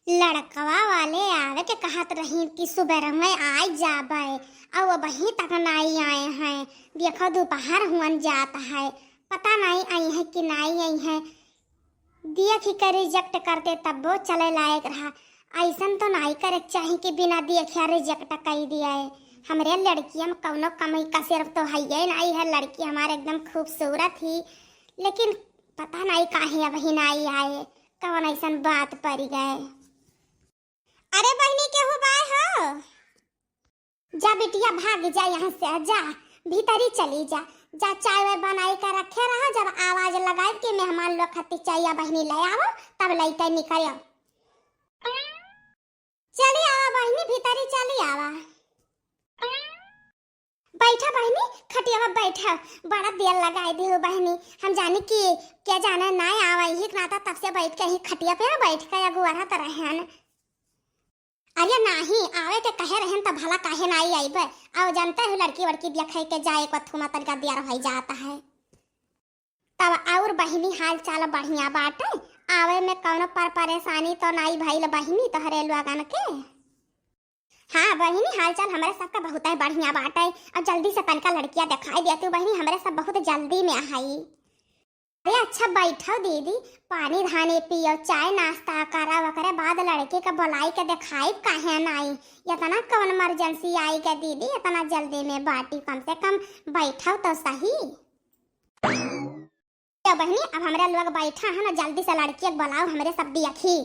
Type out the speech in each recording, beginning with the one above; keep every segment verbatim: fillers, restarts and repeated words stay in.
लड़कवा वाले आवे के कहत रही कि सुबह में आई जाबे, अउ अबहीं तक नाई आए हैं। देखो, दोपहर हुअन जात है, पता नाई आई है कि नाई आई है। देख ही के reject करते तब्बो चले लायक रहा। ऐसन तो नाई करे के चाही कि बिना देखे reject कई दिए। हमरे लड़कियन में कौनो कमी कसर तो हइये नाई है, लड़की हमार एकदम खूबसूरत ही, लेकिन पता नाई काहे अबहीं नाई आए, कौन ऐसन बात पड़ गए। अरे बहिनी, केहू बाय हो? जा बिटिया, भाग जा यहाँ से, जा भीतरी चली जा, जा चाय वाय बनाई के रखे रहा। जब आवाज लगाई कि मेहमान लोग खातिर चाय बहिनी ले आवो, तब लइके निकल आओ। चली आवा बहिनी, भीतरी चली आवा। बैठा बहिनी, खटिया पे बैठा। बड़ा देर लगाई दी हो बहिनी, हम जानी कि क्या जाने ना आवा, यही नाता तब से बैठ के ही खटिया पे बैठ के अगुआरत रहन। अरे नाही, आवे के कहे रहन त भला काहे नाही आइबे? आओ, जानते हो लड़की वड़की देखे के जाए को थुमा तनिका देर हो जाता है। तब और बहिनी हाल चाल बढ़िया बाटे? आवे में कौनो पर परेशानी तो नाई भइल बहिनी तोहरे लोगन के? हाँ बहिनी, हाल चाल हमरे सबका बहुत ही बढ़िया बाटे। अब जल्दी से तनिका लड़किया दिखाई दिया तू बहिनी, हमरे सब बहुत जल्दी में आई। अरे अच्छा बैठो दीदी, पानी धानी पियो, चाय नाश्ता करा, ओकरे बाद लड़की के बुलाई के दिखाई काहे नाई? इतना कौन emergency आई के दीदी, इतना जल्दी में बाटी? कम से कम बैठो तो सही। तो बहिनी, अब हमरा लोग बैठा है ना, जल्दी से लड़किया के बुलाओ, हमरे सब देखी।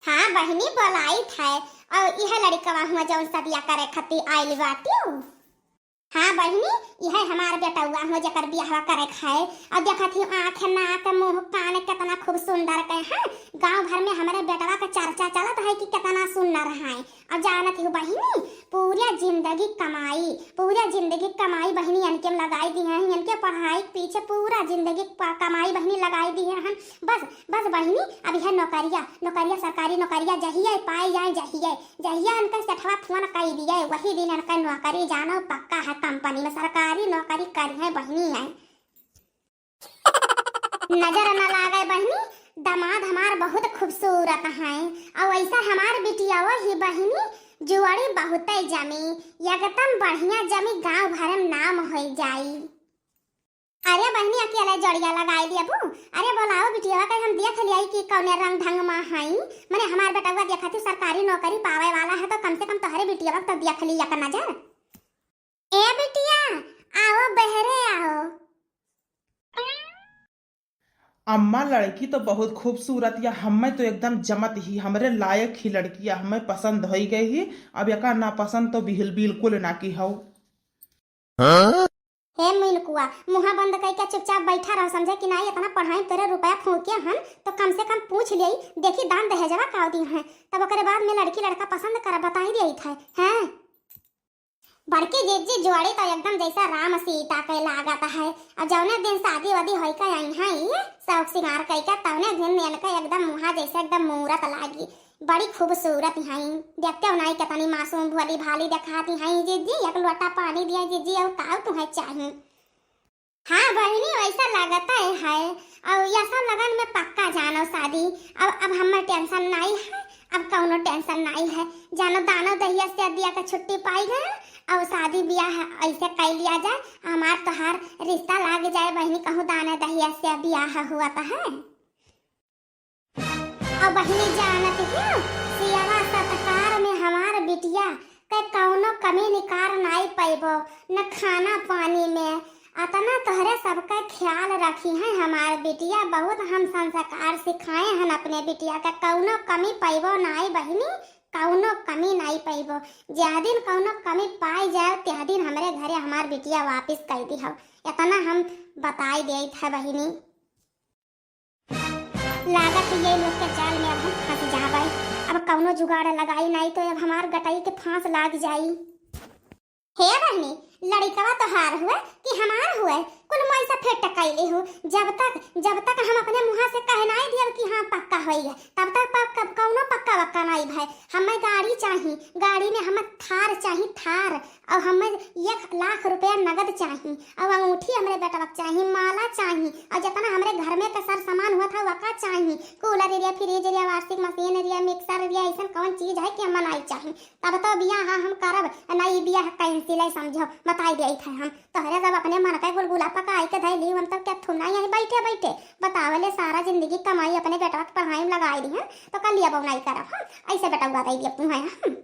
हाँ बहिनी, बुलाइत है। और यह लड़कवा हुआ जौन सदिया करे खातिर आइल बाटियो। हाँ बहिनी, यह हमार बेटउआ हुआ जेकर बियाहवा करे खाए। और देखत ही आँख, नाक, मुँह, कान कितना खूब सुंदर के हैं। गाँव भर में हमरे बेटवा के चर्चा चलत है कि कितना सुंदर है। अब जानत हो बहिनी, पूरा जिंदगी कमाई, पूरा जिंदगी कमाई बहिनी इनके में लगाई दी हैं, इनके पढ़ाई के पीछे पूरा जिंदगी प-, कमाई बहिनी लगाई दी हैं। बस, बस बहिनी, अब यह नौकरिया, नौकरिया, सरकारी नौकरिया जहिया पाई जाए, जहिया, जहिया इनका सेठवा फोन कई दिए, वही दिन इनका नौकरी जानो पक्का है, कंपनी में सरकारी नौकरी करी है बहिनी है। नजर न लागे बहिनी, दामाद हमार बहुत खूबसूरत हैं, और वैसा हमार बिटियाओ ही बहिनी, जुआड़ी बहुते जमी, एकदम बढ़िया जमी, गांव भर में नाम होई जाई। अरे बहिनी, अकेले जोड़िया लगाई लेबू? अरे बोलाओ बिटियावा के हम देख लियाई कि कौने रंग ढंग में हई। मने हमार बेटवा देखत ही सरकारी नौकरी पावे वाला है, तो कम से कम तोहरे बिटियावा के तो देख ली एक नजर। ए बिटिया, आओ बहरे आओ। अम्मा, लड़की तो बहुत खूबसूरत या, हमें तो एकदम जमत ही, हमरे लायक ही लड़की या, हमें पसंद होई गई ही। अब एका नापसंद तो बिहिल-, बिल्कुल ना की हौ। हे मिनकुआ, मुँहा बंद कई के चुपचाप बैठा रहो, समझे कि नाई? इतना पढ़ाई तेरे रुपया फूँके हन, तो कम से कम पूछ लियई, देखी दान दहेजवा का दी हैं, तब ओकरे बाद में लड़की लड़का पसंद कर बताई दियई थे, हैं? बड़की जिज्जी जोड़ी तो एकदम जैसा राम सीता के लागत है। और जौने दिन शादी वादी होई के आई हैं, ये शौक सिंगार कई के, तौने दिन इनके एकदम मुँहा जैसे एकदम मूरत लागी। बड़ी खूबसूरत हैं, देखते हो नाई कितनी मासूम भोली भाली दिखाती हैं जिज्जी। एक लोटा पानी दिया जिज्जी, और का तुम्हें चाहिए? हाँ बहिनी, वैसा लागत है, है। और यह सब लगन में पक्का जानो शादी। अब, अब हमें tension नाई है, अब कौनो tension नाई है। जानो दानो दहिया से दिया का छुट्टी पाई गए, और शादी ब्याह ऐसे कर लिया जाए, हमार तोहार रिश्ता लाग जाए बहिनी, कहूँ दाने दहिया से ब्याह हुआ तो है। अब बहिनी जानत हो, सियावा सत्कार में हमार बिटिया के कौनो कमी निकार नाई पैबो, न खाना पानी में। अतना तोहरे सबका ख्याल रखी हैं हमार बिटिया, बहुत हम संस्कार सिखाए हन अपने बिटिया के, कौनो कमी पैबो नाई बहिनी, कौनो कमी नाई पैबो। ज्या दिन कौनो कमी पाई जाए, त्या दिन हमरे घरे हमार बिटिया वापिस कर दी हो, इतना हम बताई देत है बहिनी। लागत है ये लोग के जाल में अब हम फंस जाबै। अब कौनो जुगाड़ लगाई नाई तो अब हमार गटई के फांस लाग जाई। हे बहिनी, लड़िकवा तोहार हुए कि हमार हुए, कुल मैं सब फिट कैले हूँ। जब तक, जब तक हम अपने मुँह से कह नाई दियब कि हाँ पक्का होई है, तब तक पक्का, कौनो पक्का वक्का नाई भय। हमें गाड़ी चाही, गाड़ी में हमें थार चाही, थार। और हमें एक लाख रुपया नगद चाही, और अंगूठी हमरे बेटवा के चाही, माला चाही, और जितना हमरे घर में का सर सामान हुआ था वका चाही, कूलर एरिया, फ्रिज एरिया, वॉशिंग मशीन एरिया, मिक्सर एरिया, ऐसा कौन चीज है कि हमें नाई चाही। तब तो बियाह हम करब, नाई बियाह कैंसिल है समझो, बताई देइत है हम। तोहरे सब अपने मन के गुलगुला पकाई के धै ली, हम तब क्या थुना यहीं बैठे बैठे बतावले सारा जिंदगी कमाई अपने बेटवा के पढ़ाई में लगाई दी हम, तो कल ये नाई करब हम, ऐसे बेटवा दे दिया तू है हम।